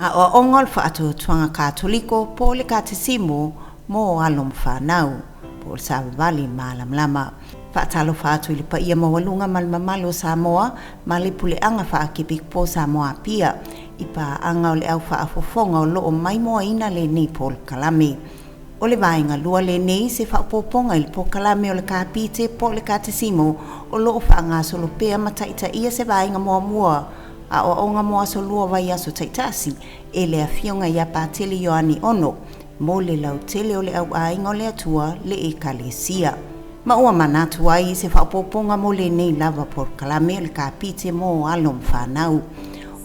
Aoaoga o le Faatuatuaga Katoliko po o le Katesimo mo alo ma fanau, po o le Savavali Malamalama. Faatalofa atu i le paia maualuga ma le mamalu o Samoa ma le Puleaga Faakepikopo o Samoa Apia i paaga o le au faafofoga o loo maimoaina lenei polokalame. O le vaega lua lenei se faaopoopoga i le polokalame o le Kapite po o le Katesimo o loo faagasolo pea ma taitaia se vaega muamua aoaoga mo aso lua vaiaso taitasi e le Afioga ia Patele Ioane Ono mo le lautele o le Au Aiga o le Atua le Ekalesia. Ma ua manatu ai i se faaopoopoga mo lenei lava polokalame o le Kapite mo alo ma fanau.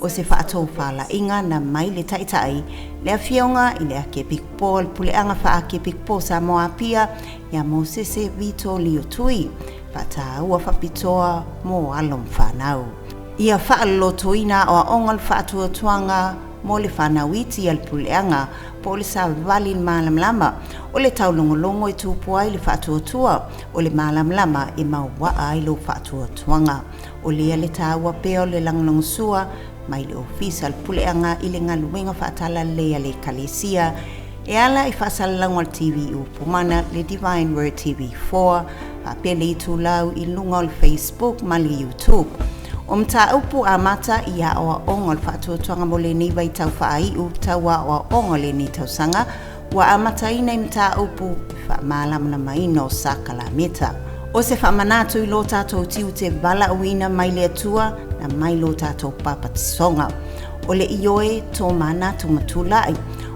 O se faatofalaiga na mai le Taitai, le Afioga i le Akiepikopo o le Puleaga Faa-Akiepikopo o Samoa Apia, ia Mosese Vito Lio Tui, faataua faapitoa mo alo ma fanau. Ia faalolotoina aoaoga o le faatuatuaga mo le fanau iti a le Puleaga po o le Savavali i le Malamalama, o le taulogologo e tupu ai le faatuatua, o le malamalama e mauaa ai lou faatuatuaga. O lea le taua pea o le lagolagosua mai le Ofisa o le Puleaga i le galuega faatalalelei a le Ekalesia e ala i faasalalauga o le TV Upu Mana, le Divine Word TV 4, faapea le itulau i luga o le Facebook ma le YouTube. O mataupu amata i aoaoga o le faatuatuaga mo lenei vaitau faaiu tau aoaoga o lenei tausaga ua amataina i mataupu faamalamalamaina o sakalameta. O se faamanatu i lo tatou tiute valaauina mai le Atua na mai lo tatou papatisoga. O le ioe to manatu ma tulai.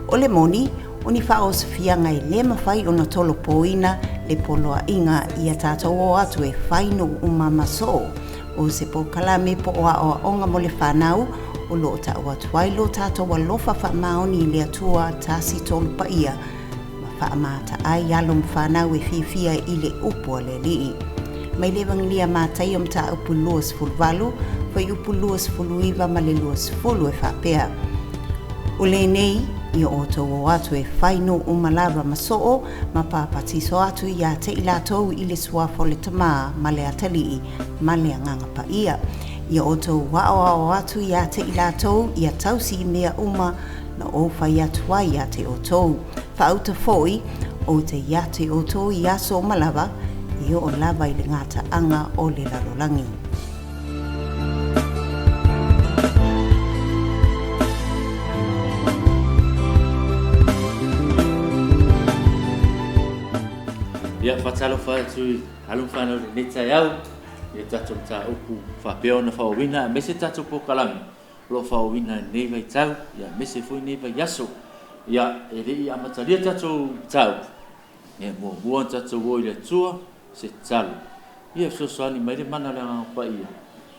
O le moni, o ni faaosofiaga e le mafai ona tolopoina le poloaiga ia tatou o atu e fai nuu uma ma soo. O se polokalame po o aoaoga mo le fanau o lo o tau atu ai lo tatou alofa faamaoni i le Atua Tasi Tolu Paia ma faamata ai alo ma fanau e fiafia i le upu a le Alii. Mai le Evagelia Mataio Mataupu 28, Fuaiupu 29 ma le 20 e faapea, O lenei, ia outou o atu e fai nuu uma lava ma soo ma papatiso atu ia te i latou i le suafa o le Tama ma le Atalii ma le Agaga Paia. Ia outou aoao atu ia te i latou ia tausi i mea uma na ou fai atu ai ia te outou. Faauta foi, ou te ia te outou i aso uma lava, e oo lava i le gataaga o le lalolagi. Ia, faatalofa atu i alo ma fanau i lenei taeao i le tatou mataupu faapea ona faaauauina aemaise tatou polokalame o lo o faaauauina i lenei vaitau ia aemaise foi lenei vaiaso. Ia, e le i amatalia tatou mataupu, ia muamua ona tatou o i le Atua se tatalo. Ia fesoasoani mai le mana o le Agaga Paia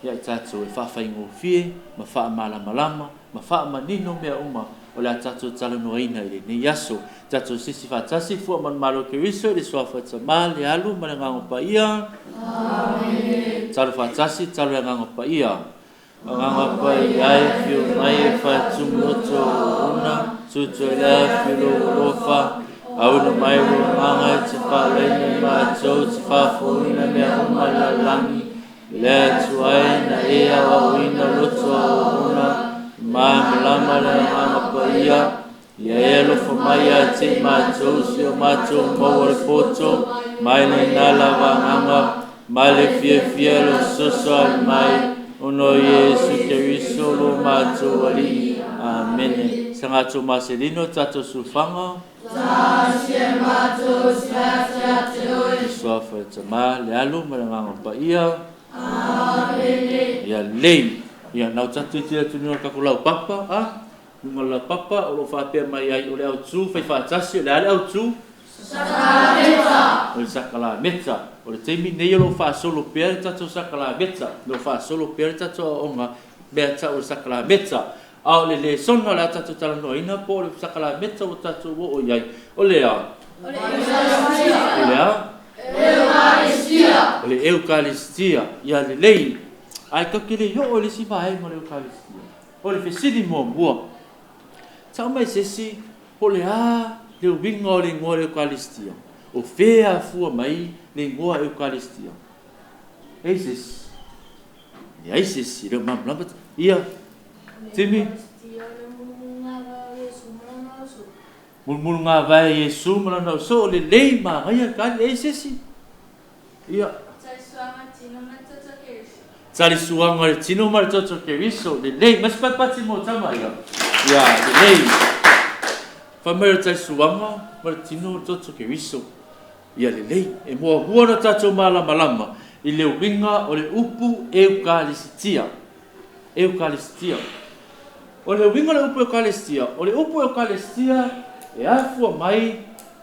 ia i tatou e faafaigofie ma faamalamalama ma faamanino mea uma o le a tatou talanoaina i lenei aso. Tatou sisi faatasi fua manumalo o Keriso i le Suafa Tama, le Alu ma le Agaga Paia. Amene. Talo faatasi, talo le Agaga Paia. Agaga Paia e afio mai e faatumu loto una, tutu e le afio lou alofa, auina mai lou agaga e te faalaina i matou, te faafofoina mea uma i le lalolagi, Le Atua e na e aoaoina loto auauna i malamalama le Agaga Paia, ia e alofa mai ia te i matou si o matou maua le poto mai lena lava agaga ma le fiafia lo fesoasoani mai ona o Iesu Keriso lo matou Alii. Amene. Saga Tomaselino tatou Suafaga. Suafa le Tama, le Alu ma le Agaga Paia. Ia lelei. Ia nau tatou tilotilo atu i luga o le tatou laupapa, a? Luga o le laupapa o lo o faapea mai ai o le autu fai faatasi, o le a le autu? Sakalameta. O le sakalameta. O le taimi lenei o lo o faasolo pea le tatou sakalameta, o lo o faasolo pea le tatou aoaoga mea tau o le sakalameta. A o le lesona o le a tatou talanoaina po o le sakalameta ua tatou oo i ai, o le a? O le Eukalistia. O le a? Eukalistia. O le Eukalistia. Ia lelei. Ae tatou te le i oo i le isi vaega o le Eukalistia. O le fesili muamua, tau mai se isi po o le a le uiga o le igoa o le Eukalistia? O fea e afua mai le igoa Eukalistia? E i ai se isi? Leai se isi, e le o malamalama. Ia, Timi? Mulumulugavae a Iesu ma lana ausoo, lelei manaia le tali, e i ai se isi? Ia. Talisuaga le tino ma le toto Keriso, lelei. Ma se patipati mo tama ia. Ia, lelei. Fai mai o le talisuaga ma le tino le toto Keriso. Ia lelei. E muamua ona tatou malamalama i le uiga o le upu Eukalistia. Eukalistia. O le uiga o le upu Eukalistia, o le upu Eukalistia e afua mai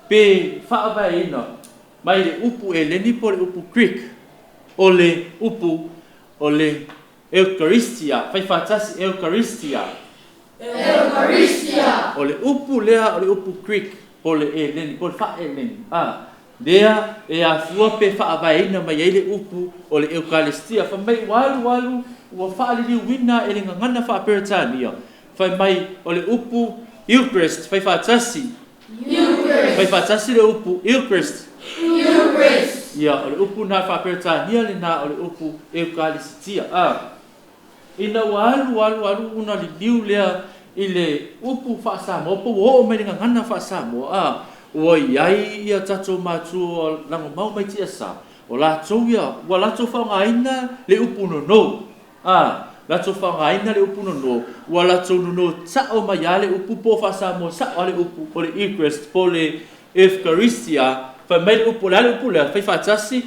pe faavaeina mai le upu Eleni po o le upu Greek, o le upu o le Eucharistia, fai faatasi, Eucharistia. Eucharistia. O le upu lea o le upu Greek po o le Eleni, po o le faa-Eleni, a, lea e afua pe faavaeina mai ai le upu o le Eukalistia. Fai mai ua alu alu ua faaliliuina e le gagana faa-Peretania, fai mai o le upu Eucharist, fai faatasi. Eucharist. Fai faatasi le upu Eucharist. Eucharist. Ia, o le upu na faa-Peretania lena o le upu Eukalisitia. A, ina ua alu alu alu una liliu lea i le upu faa-Samoa, po ua oo mai le gagana faa-Samoa, a, ua i ai ia tatou matua lagomau mai tiasa, o latou ia, ua latou faaaogaina le upu nono, a, latou faaaogaina le upu nono, ua latou nono sao mai lava le upu po o faa-Samoa sao lava le upu o le Eucharist po o le Eucharistia. Fai mai le upu, o le a le upu lea? Fai faatasi.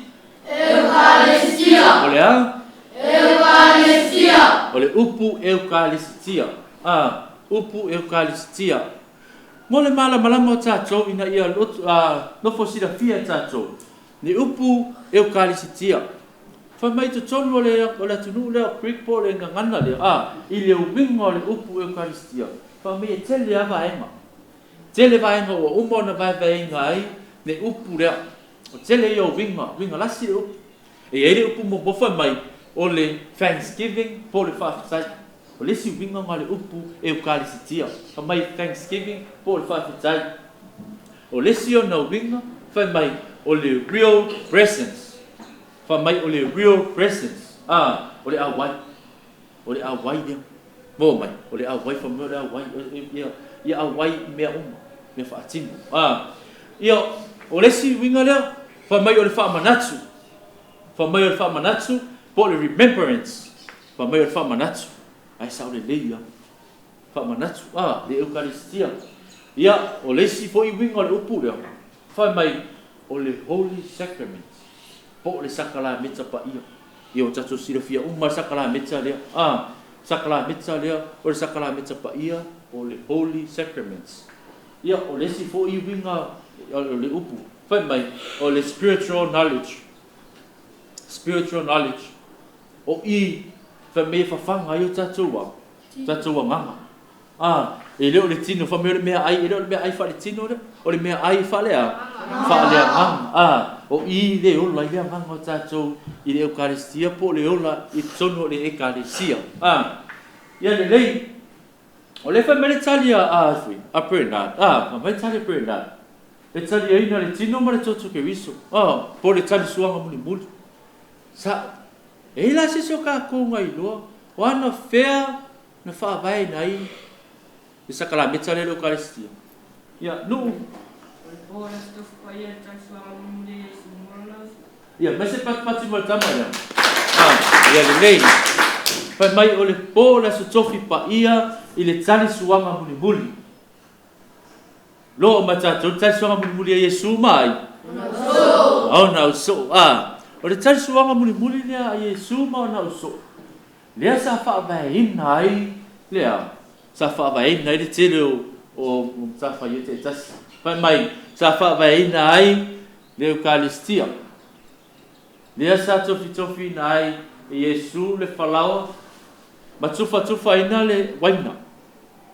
Eucharistia. O le a? Eucharistia. O le upu Eukalisitia. A, upu Eukalisitia. Mo le malamalama o tatou ina ia nofo silafia e tatou le upu Eukalisitia. Fai mai totonu o le atunuu lea o Greek po o le gagana lea, a, i le uiga o le upu Eukalisitia, fai mai e tele lava vaega. Tele vaega ua uma ona vaevaeina ai le upu lea. O tele ia o uiga, uiga lasi le upu. E i ai le upu muamua fai mai o le thanksgiving po o le faafetai. O le isi uiga na o le upu Eukalisitia. Fai mai thanksgiving po o le faafetai. O le isi ona uiga fai mai o le real presence. Fai mai o le real presence. A, o le auai. O le auai lea. Mo mai, o le auai, fai mai o le auai. Ia, ia auai i mea uma, mea faatino. A, ia, o le isi uiga lea, fai mai o le faamanatu. Fai mai o le faamanatu po o le remembrance. Fai mai o le faamanatu. Ae sao lelei ia. Faamanatu, a, le Eukaristia. Ia, o le isi foi uiga o le upu lea, fai mai o le Holy Sacrament, po o le sakalameta paia. Ia, ua tatou silafia uma le sakalameta lea. A, sakalameta lea, o le sakalameta paia, o le Holy Sacraments. Ia, o le isi foi uiga o le upu, fai mai o le spiritual knowledge. Spiritual knowledge. O i, fai mai e fafaga ai o tatou a, tatou agaga. A, e le o le tino, fai mai o le meaai, e le o le meaai faaletino lea, o le meaai faalea, faaleagaga. A, o i le ola i le agaga o tatou i le Eukaristia po o le ola i totonu o le Ekalesia. A, ia lelei. O lea fai mai le tali a a Bernard. A, fai mai le tali a Bernard. E taliaina le tino ma le toto Keriso. A, po o le talisuaga mulimuli. Sa'o. E i ai la se isi o tatou na iloa o ana fea na faavaeina ai le sakalameta lea o le Eukaristia. Ia, Nuu. O le po o le Aso Tofi Paia le talisuaga mulimuli a Iesu ma Lona uso. Ia, mai se patipati mo le tama lea. A, ia lelei. Fai mai o le po o le Aso Tofi Paia i le talisuaga mulimuli. Loa ma tatou le talisuaga mulimuli a Iesu ma ai? Ma ona ausoo. A, o le talisuaga mulimuli lea a Iesu ma ona ausoo, lea sa faavaeina ai lea, sa faavaeina ai le tele o matafaioi taitasi. Fai mai, sa faavaeina ai le Eukalistia, lea sa tofitofiina ai e Iesu le falaoa ma tufatufaina le uaina.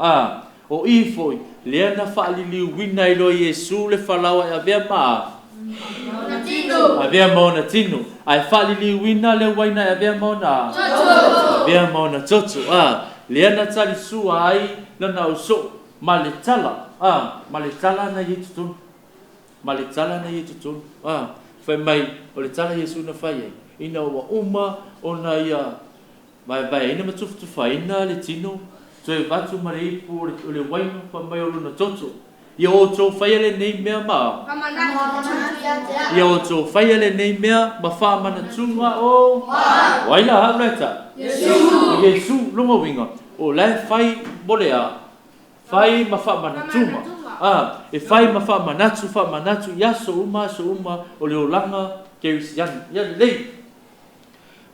A, o i foi, lea na faaliliuina ai loa e Iesu le falaoa e avea ma Ona tino. Avea ma ona tino. Ae faaliliuina le uaina e avea ma ona Toto. Avea ma ona toto. A, lea na talisua ai lana ausoo ma le tala. A, ma le tala na i ai totonu. Ma le tala na i ai totonu. A, fai mai, o le tala Iesu na fai ai, ina ua uma ona ia vaevaeina ma tufatufaina le tino, toe avatu ma le ipu o le uaina, fai mai o lona toto. Ia outou faia lenei mea ma. Ia outou faia lenei mea ma faamanatuga o. O ai la hau la e tau? O Iesu. Lona uiga, o la e fai mo le a? Fai ma faamanatuga. A, e fai ma faamanatu, faamanatu i aso uma, aso uma o le olaga kerisiano. Ia lelei.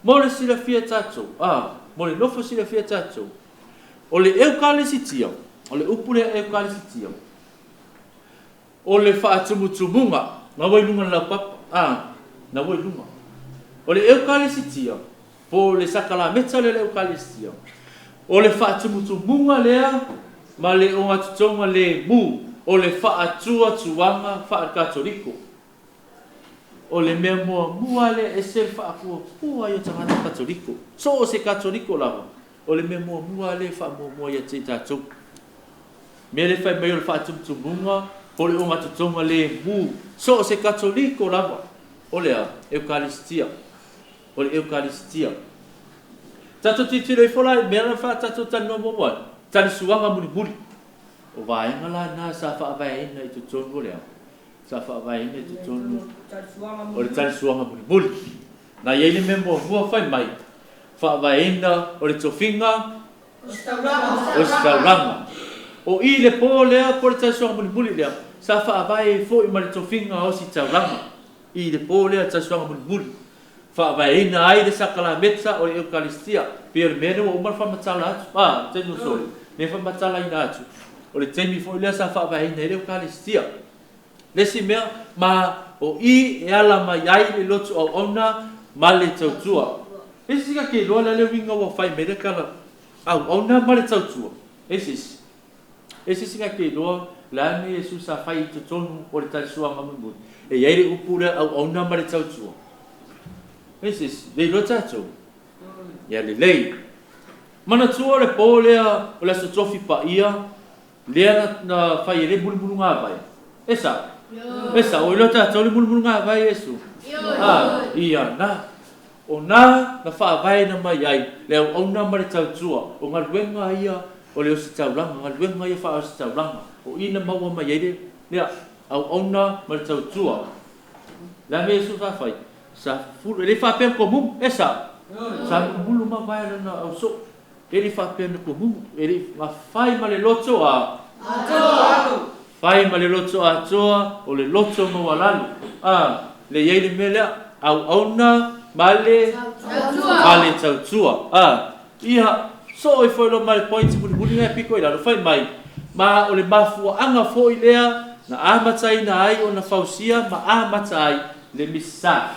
Mo le silafia e tatou, a, mo le nofo silafia e tatou, o le Eukalisitia, o le upu lea Eukalisitia, o le faatumutumuga, na ua i luga o le laupapa, a, na ua i luga. O le Eukalisitia, po o le sakalameta lea o le Eukalisitia, o le faatumutumuga lea ma le ogatotoga lemu o le faatuatuaga faakatoliko. O le mea muamua lea e ese le faapuapua ai o tagata Katoliko. So o se Katoliko lava, o le mea muamua lea e faamuamua ia te i tatou. Mea le fai mai o le faatumutumuga po o le ogatotoga lemu. So o se Katoliko lava, o le a? Eukalisitia. O le Eukalisitia. Tatou tilotilo ifo la i mea na faatatou talanoa muamua ai, talisuaga mulimuli. O vaega la na sa faavaeina i totonu o le a? Sa faavaeina i totonu o le talisuaga mulimuli. Na i ai le mea muamua fai mai, faavaeina o le tofiga o se taulaga. O i le po lea po o le talisuaga mulimuli lea, sa faavae ai foi ma le tofiga o si taulaga. I le po lea talisuaga mulimuli, faavaeina ai le sakalameta o le Eukalisitia. Pei o le mea lea ua uma ona faamatala atu, a, le taimi ua sola, lea faamatalaina atu, o le taimi foi lea sa faavaeina ai le Eukalisitia. Le isi mea, ma o i e ala mai ai le loto auauna ma le tautua. E se isi ka ke iloa le a le uiga ua fai mai le tala auauna ma le tautua? E se isi. E se isi ka ke iloa le a le mea Iesu sa fai i totonu o le talisuaga mulimuli. E i ai le upu lea auauna ma le tautua. E se isi. Le iloa tatou. Ia lelei. Manatua le po lea o le Aso Tofi Paia lea na fai ai le mulumulugavai. E sa'o? E sa'o. Ua iloa tatou le mulumulugavai a Iesu? A, ia na. O na na faavaeina mai ai le auauna ma le tautua, o galuega ia o le ositaulaga, galuega ia faa-ositaulaga, o i na maua mai ai le, lea, auauna ma le tautua. Le a mea Iesu sa fai? Sa fufulu, e le faapea na tomumu, e sa'o? Sa mulumulu mavae lana ausoo. E le faapea na tomumu, e le na fai ma le loto a. Atoa. Fai ma le loto atoa, o le loto maualalo. A, le i ai le mea lea, auauna ma le. Tautua. Ma le tautua. A, ia, soo ifo i loma le point mulimuli na e pito i lalo, fai mai, ma o le mafuaaga foi lea na amataina ai ona fausia ma amata ai le Misa.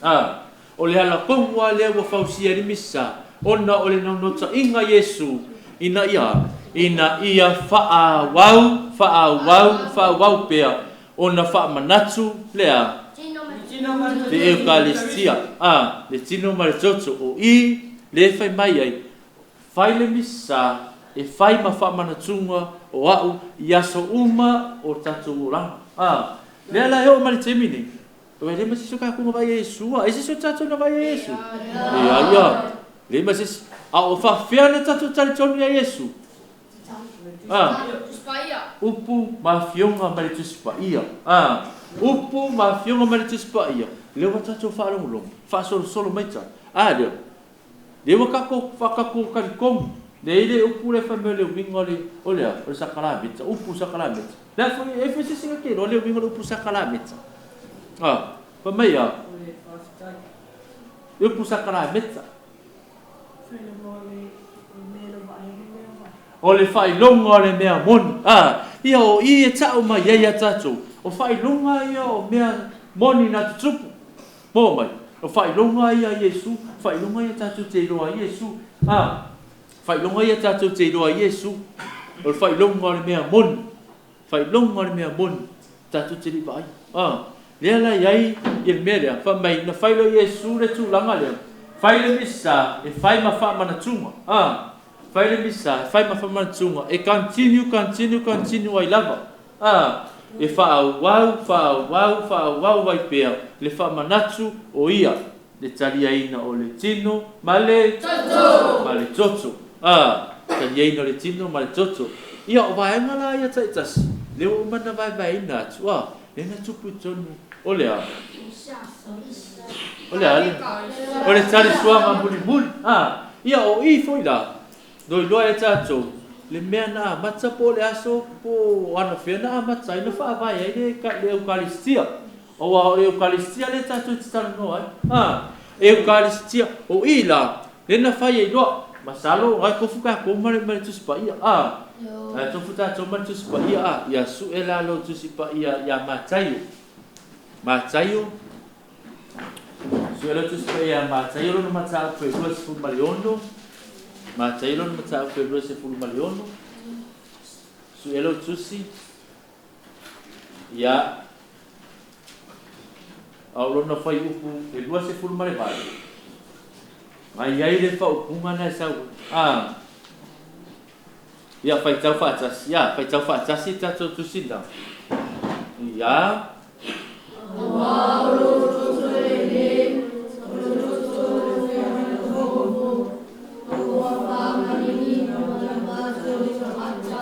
A, o le ala tonu lava lea ua fausia ai le Misa, ona o le naunautaiga Iesu ina ia, ina ia faaauau, faaauau, faaauau pea ona faamanatu le a? Le Eukalistia. A, le tino ma le toto. O i le fai mai ai, fai le Misa e fai ma faamanatuga o a'u i aso uma o tatou olaga. A, lea la e oo mai le taimi nei, Ua le ma se isi o tatou na vaai ia Iesu a? E se isi o tatou na vaai ia Iesu? Leai a. Le ma se isi. A o faafefea ona tatou talitonu ia Iesu? A. Upu ma afioga mai le Tusi Paia. A. Upu ma afioga mai le Tusi Paia. Lea ua tatou faalogologo, faasolosolo mai ta. A lea. Lea ua tatou faatatou talitonu. Lea i le upu lea fai mai o le uiga o le, o le a? O le sakalameta, upu sakalameta. Le a foi, e foi se isi na te iloa le uiga o le upu sakalameta. A, fai mai a? Le upu sakalameta. O le faailoga o le mea moni. A, ia o i e ta'u mai ai ia tatou, o faailoga ia o mea moni na tutupu. Maua mai, o faailoga ia a Iesu, faailoga ia tatou te iloa ai Iesu. A, faailoga ia tatou te iloa ai Iesu, o le faailoga o le mea moni. Faailoga o le mea moni, tatou te le i vaai. A, lea la e i ai ia le mea lea, fai mai, na fai loa Iesu le tulaga lea, fai le Misa e fai ma faamanatuga. A, fai le Misa e fai ma faamanatuga, e continue, continue, continue ai lava. A, e faaauau, faaauau, faaauau ai pea le faamanatu o ia, le taliaina o le tino ma le. Toto. Ma le toto. A, taliaina o le tino ma le toto. Ia, o vaega la ia taitasi, Lea ua uma ona vaevaeina atu, a, lea na tupu i totonu o le a? O le a le? O le talisuaga mulimuli, a. Ia, o i foi la, loiloa e tatou, le mea na amata po o le aso po o anafea na amata ai na faavae ai le, le Eukalistia. Aua o le Eukalistia lea tatou te talanoa ai. A, Eukalistia, o i la, lea na fai ai loa. Masalo, ai tofu tatou ma le, ma le Tusi Paia. A, ai tofu tatou ma le Tusi Paia. A, ia sue la lou Tusi Paia ia Mataio. Mataio, sue lou Tusi Paia ia Mataio lona mataupu e 26. Mataio lona mataupu e 26. Sue lou Tusi. Ia, a o lona fuaiupu e 28, na i ai le faaupuga na e sau ai. A, ia, faitau faatasi, ia, faitau faatasi tatou tusi na. Ia. Aua o lou toto lenei, o le toto o le feagaiga fou, ua faamaliina mo le matou tagata.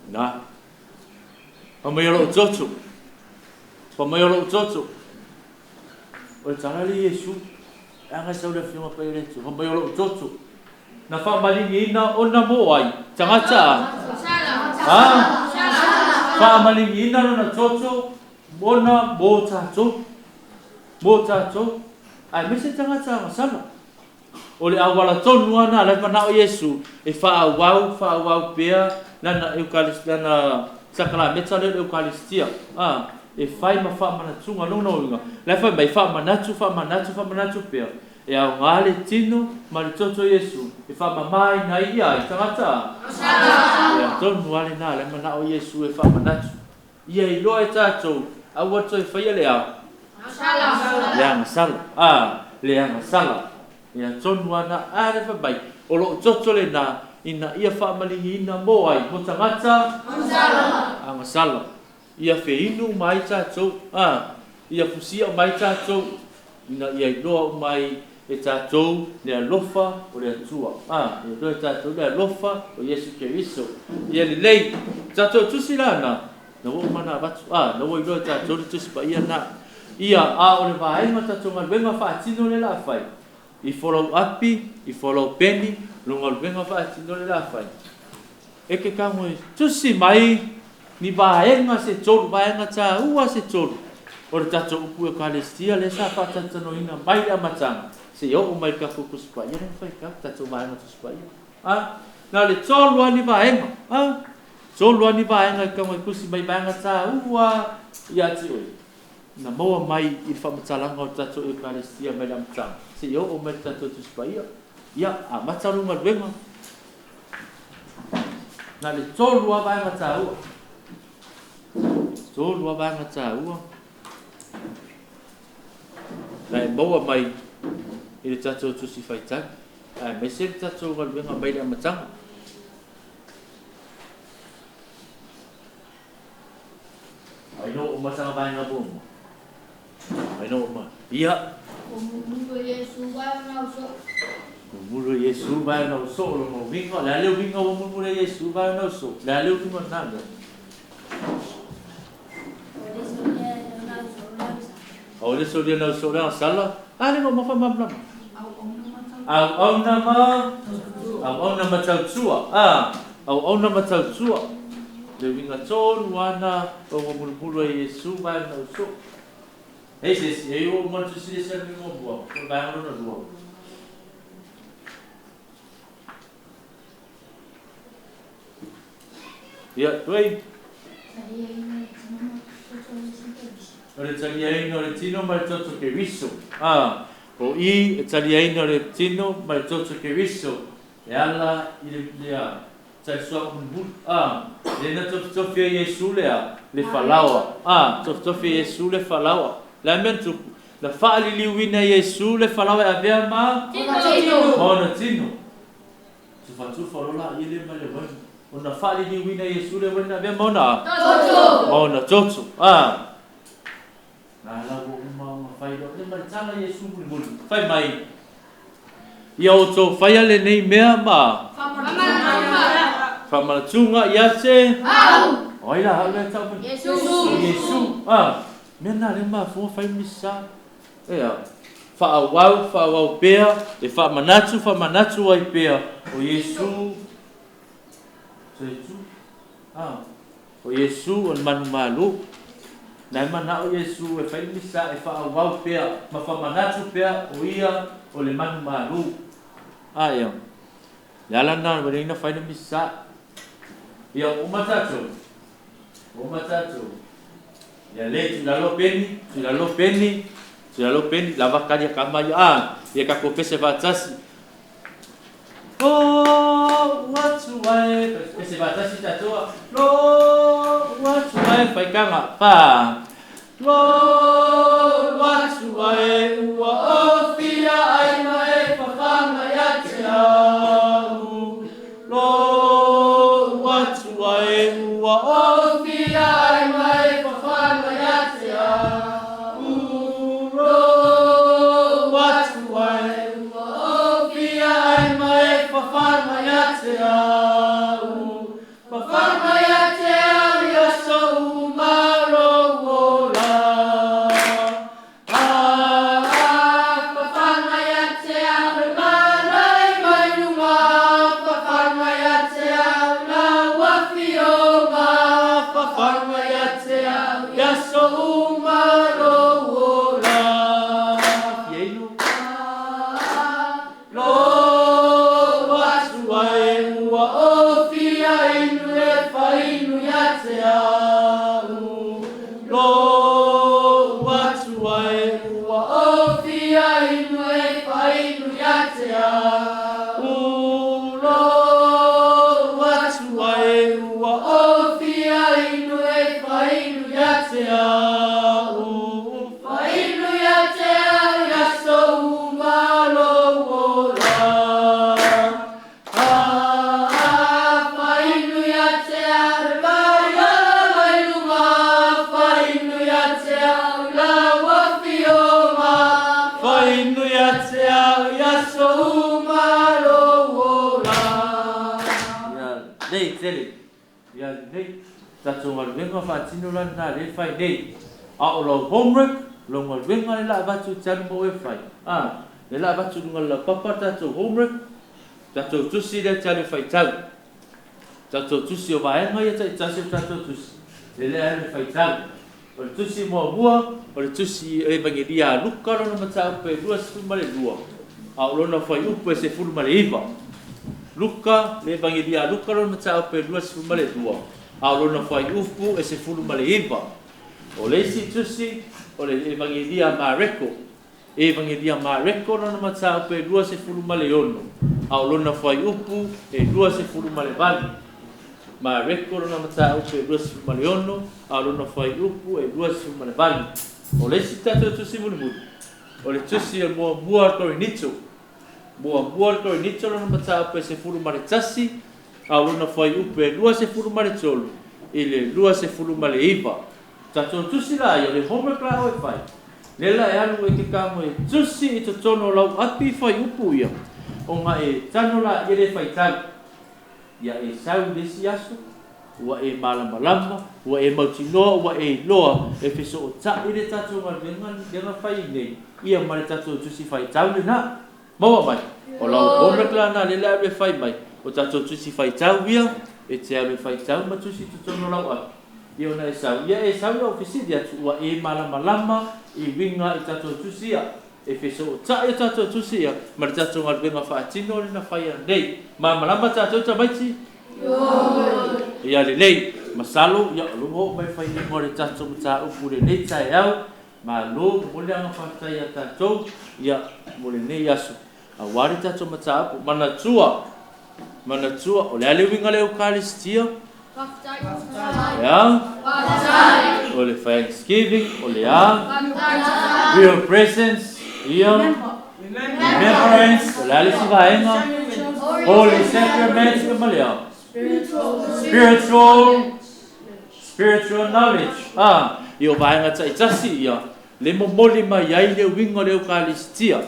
Na. Fai mai o lou toto. Fai mai o lou toto. O le tala le Iesu. E aga sau le afioga paia le Atua. Fai mai o lou toto. Na faamaligiina ona mo ai? Tagata a? Ha? Faamaligiina lona toto ona mo tatou. Mo tatou. Aemaise tagata agasala. O le auala tonu lava lena o la e manao Iesu e faaauau, faaauau pea Lana Eukalis, Lana sakalameta lea o le Eukalistia, a, e fai ma faamanatuga. O lona uiga, la e fai mai, faamanatu, faamanatu, faamanatu pea, e aoga le tino ma le toto o Iesu e faamama aina ai ia ai tagata a. Ia tonu lava lena, o la e manao Iesu e faamanatu. Ia iloa e tatou, aua le toe faia le a? Le agasala. A, le agasala. Ia tonu lava na, a le fai mai, o loo toto lena ina ia faamaligiina mo ai, mo tagata? Agasala. Ia feinu uma ai tatou, a, ia fusia uma ai tatou, ina ia iloa uma ai e tatou le alofa o le Atua. A, ia iloa e tatou le alofa o Iesu Keriso. Ia lelei, tatou tusi la na, na ua uma ona avatu. A, na ua iloa e tatou le Tusi Paia na. Ia, a o le vaega o tatou galuega faatino lea la a fai, i follow api, i follow peni, lo galuega faatino lea la a fai. E ke kago e tusi mai ni vaega se tolu, vaega taua se tolu o le tatou upu Eukalistia lea sa faatalatalanoaina mai le amataga seia oo mai i le tatou Tusi Paia lea na faitau, tatou vaega Tusi Paia. A, na o le tolu lava ni vaega, a, tolu lava ni vaega e kago e tusi mai vaega taua ia te oe na maua mai i le faamatalaga o le tatou Eukalistia mai le amataga seia oo mai i le tatou Tusi Paia. Ia, amata lou galuega. Na le tolu lava vaega taua. Tolu lava vaega taua. Na e maua mai i le tatou tusi faitau, aemaise le tatou galuega mai le amataga. Ai no uma tanga vaega muamua. Ai no uma. Ia. Ua mumulu e Iesu vae ona uso. Mumulu e Iesu vae ona uso o lona uiga. O le a le uiga ua mumulu e Iesu vae ona uso? O le a le uiga o lena mea? O le solia ona uso o le agasala. A le uma faamalamalama. Auauna ma auauna ma tautua. A auauna ma tautua. Le uiga tonu ana o ua mulumulu e Iesu vae ona uso. Ei se isi, ei ua uma le tusi le isi muamua, o le vaega lona lua. Ia, tuai. O le taliaina o le tino ma le toto Keriso. A, o i e taliaina o le tino ma le toto Keriso e ala i le, le a, talisuaga mulimuli. A, le na tofitofi ai Iesu le a, le falaoa. A, tofitofi ai Iesu le falaoa. Le a mea na tupu? Na faaliliuina e Iesu le falaoa e avea ma Tino. Ma ona tino. Tufatufa loa laia lea ma le uaina. Ona faaliliuina e Iesu le uaina avea ma ona a? Toto. Ma ona toto. A, na la ua uma ona fai loa le ma le tala Iesu mulimuli. Fai mai. Ia outou faia lenei mea ma. Faamanatuga ia te. Au. O ai la au lea e tau mai? Iesu. O Iesu. A, mea na lea mafua fai misa. Ea. Faaauau, faaauau pea, e faamanatu, faamanatu ai pea o Iesu. Iesu. A, o Iesu o le manumalo. Na e manao Iesu e fai le Misa e faaauau pea ma faamanatu pea o ia o le manumalo. A ia. Le ala lena ua lei na fai le Misa. Ia uma tatou. Uma tatou. Ia le tu lalo peni, tu lalo peni, tu lalo peni, lava kali kama ia. A, ia ka pese faatasi. Lo atu ai, pese faatasi tatou. Lo atu ai, faikanga, fa. Lo atu ai, ua ofia ai ma e fafana ia te au. Lo atu ai, ua ofia ai ma e fafana ia te au. Lo atu ai, ua ofia ai ma e fafana ia te au. Fafana ia te au ia so umalo ola. Ah, fafana ia te au le manai mai luga. Fafana ia te au la wafioga. Fafana ia te au ia so umalo ola. Fia inu. Lo atu ai ua ofia inu e fainu ia te au. Lo atu ai ua ofia inu e fainu ia te au. Lo atu ai ua ofia inu e fainu ia te au. Fainu ia te au ia so umalo ola. Ah, fainu ia te au le maia mai luga. Fainu ia te au la wafioga. Fainu ia te au ia so umalo ola. Ia nei tele. Ia nei. Tatou galuega faatino la lena le fai nei. A o lau homework, lau galuega le la avatu i te alu mo e fai. A, le la avatu luga le laupapa tatou homework, tatou tusi lea te alu e faitau. Tatou tusi o vaega ia taitasi o tatou tusi. Le lea alu e faitau. O le tusi muamua, o le tusi Evangelia a Luka lona mataupu e 22. A o lona fuaiupu e 19. Luka, le Evangelia a Luka lona mataupu e 22. A o lona fuaiupu e 19. O le isi tusi, o le Evangelia a Mareko. Evangelia Mareko lona mataupu e 26. A o lona fuaiupu e 28. Mareko lona mataupu e 26, a o lona fuaiupu e 28. O le isi tatou tusi mulimuli, o le tusi o muamua al Korinito. Muamua al Korinito lona mataupu e 11, a o lona fuaiupu e 23 i le 29. Tatou tusi la ia, o le homework la o e fai. Le la e alu e ke kamo e tusi i totonu o lau api fuaiupu ia. O nga e tano la ia le faitau. Ia e sau le isi aso, ua e malamalama, ua e mautinoa, ua e iloa, e feso'ota'i le tatou galuega lega fai nei, ia ma le tatou tusi faitau lena. Maua mai, o lau homework la na le le alu e fai mai, o tatou tusi faitau ia, e te alu e faitau ma tusi i totonu o lau api. Ia ona e sau, ia e sau lau fesili atu, ua e malamalama i uiga i tatou tusi ia. E feso'ota'i o tatou tusi ia, ma le tatou galuega faatino lena fai nei. Malamalama tatou tamaiti? Ia lelei, masalo, ia o luga o mai fai o le tatou mataupu lenei taeao, malo mo le aga faafetai ia tatou, ia mo lenei aso. Auā le tatou mataupu, manatua, manatua, o le a le uiga le Eukaristia? Ia? O le Thanksgiving, o le a? Real presence, ia? Remembrance, o le a le isi vaega? Holy Sacraments, ia ma le a? Spiritual knowledge. Ah, ia o vaega taitasi ia, le momoli mai ai le uiga o le Eukaristia.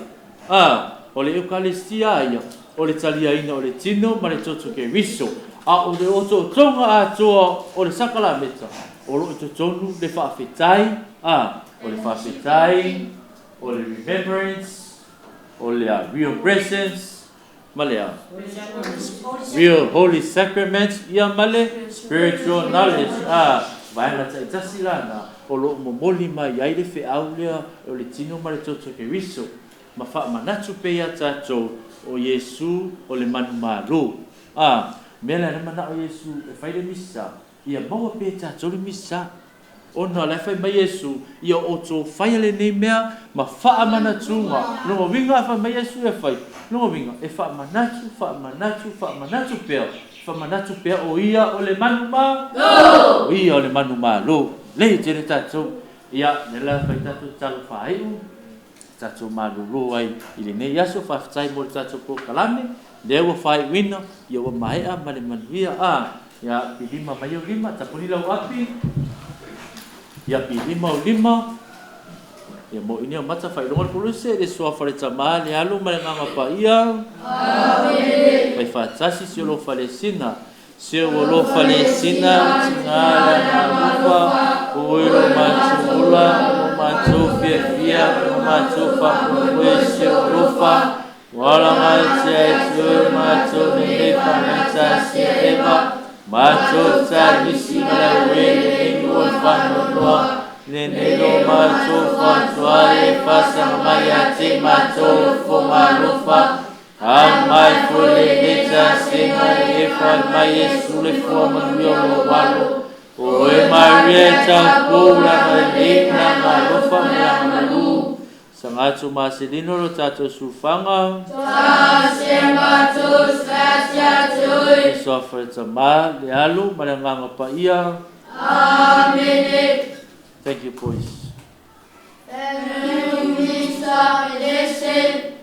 Ah, O le Eukalestia a ia, o le taliaina o le Tino ma le Toto Keriso, a o le otootoga atoa o le sakalameta, o lo o i totonu le faafetai, a, o le faafetai, o le remembrance, o le a, real presence, ma le a, real holy sacrament, ia ma le spiritual knowledge, a, vaega taitasi la na, o lo o momoli mai ai le feau lea o le Tino ma le Toto Keriso, ma faamanatu pea iā tatou o Iesu o le manumalo. A, mea lea na manao Iesu e fai le Misa, ia maua pea e tatou le Misa. Ona o la e fai mai Iesu, Ia outou faia lenei mea ma faamanatuga. Lona uiga a fai mai Iesu ia fai, lona uiga e faamanatu, faamanatu, faamanatu pea, faamanatu pea o Ia o le manumalo, o Ia o le manumalo. Lelei tele tatou. Ia, lea la fai tatou tatalo faaiu. Tatou malolo ai i lenei aso. Faafetai mo le tatou polokalame lea ua faaiuina, ia ua maea ma le manuia. A, ia pilima mai ou lima, tapuni lau api, ia pilima ou lima, ia moʻi nei o mata faailoga le koluse, le suafa le Tama, le Alo ma le Agaga Paia. Amene. Fai faatasi si o lo falesina. Se ua lofa le sina o tina le agaga alofa, o oe lo matou ola, o lo matou fiafia, o lo matou faamoemoe, se ua lofa, ua alagatia e te oe matou lenei faagaitasia eva, matou talisi ma le auē lenei nuu o le faanoanoa, lenei lo matou faatoa e faasaga mai ia te matou o le fofoga alofa, Aumai foi lenei tasega e fai mai Iesu le fua manuia o lou alo. O oe Maria e taupou lana lelei ma lana alofa ma lana malu. Saga atu maselino lo tatou sulfaga. Le suafa le Tama, le Alo ma le Agaga Paia. Amene. Thank you, boys. Thank you, Mr. Melese.